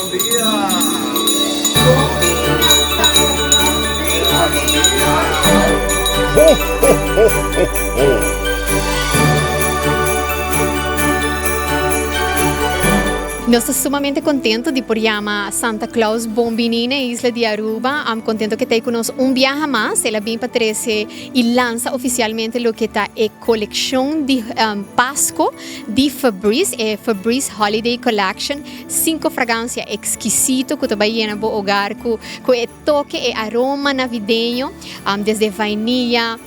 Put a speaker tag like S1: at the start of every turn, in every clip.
S1: Bon dia!
S2: Bon dia, Santa Claus!
S1: Ho, ho, ho, ho, ho!
S3: Nos ta sumamente contento di por yama Santa Claus bon bini na e isla di Aruba. Am contento cu e ta cu nos un biaha mas. El a bin pa trece y lansa oficialmente loke ta e coleccion di Pasco di Febreze, e Febreze Holiday Collection. Cinco fragancia exquisito cu ta bay yena bo hogar cu e toke, e aroma navideño, desde vainilla,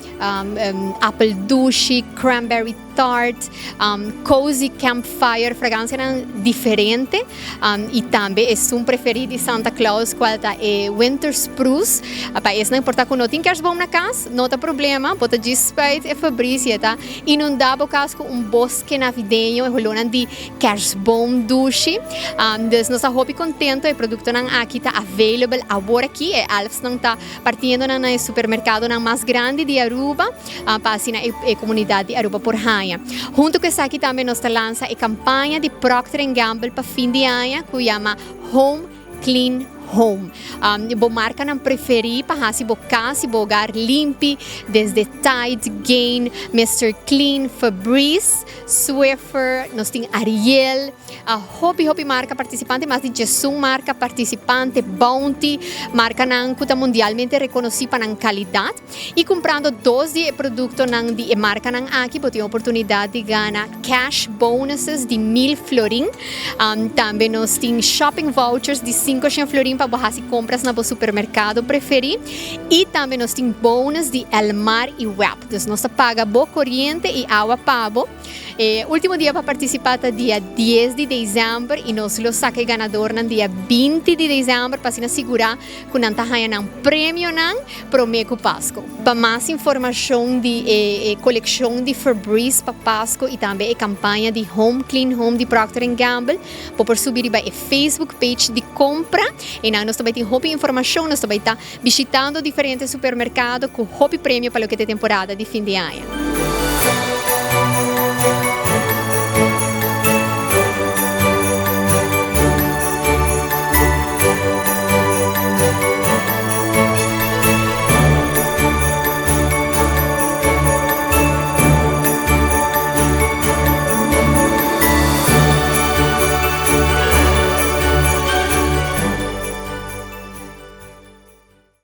S3: apel dushi, cranberry tart, cozy campfire, fragancianan diferente y tambe esun preferi di Santa Claus cual ta e winter spruce. Pa esnan por ta cu no tin kerstboom na cas, no ta problema, bo ta djis spuit e Febreze y e ta inunda bo cas cu un bosque navideño, e holonan di Kerstboom dushi. Dus nos ta hopi contento e productonan aki ta available awor aki. E elfsnan ta partiendo nan na e supermercadonan mas grandi di Aruba pa asina e comunidad di Aruba por haña. Hunto cu esaki tambe nos ta lansa e campaña di Procter and Gamble pa fin di aña cu yama Home Clean Home. Bo marcanan preferi pa haci bo cas y bo hogar limpi, desde Tide, Gain, Mister Clean, Febreze, Swiffer, nos tin Ariel, hopi hopi marca participante, mas di djesun marca participante, Bounty, marcanan cu ta mundialmente reconoci pa nan calidad. Y cumprando dos di e productonan di e marcanan aki bo tin oportunidad di gana cash bonuses di mil florin. Tambe nos tin shopping vouchers di 500 florin pa bo haci compras na bo supermercado preferi. Y tambe nos tin bonus di Elmar y Web. Dus nos ta paga bo coriente y awa pa bo. E ultimo dia pa participa ta dia 10 di december y nos lo saca e ganadornan dia 20 di december pa asina sigura cu nan ta haya nan premionan prome cu Pasco. Pa mas informacion di e coleccion di Febreze pa Pasco y tambe e campaña di Home Clean Home di Procter and Gamble, bo por subi riba e Facebook page di Compra. Eynan nos ta bay tin hopi informacion, nos ta bay ta bishitando diferente supermercado cu hopi premio pa loke ta e temporada di fin di aña.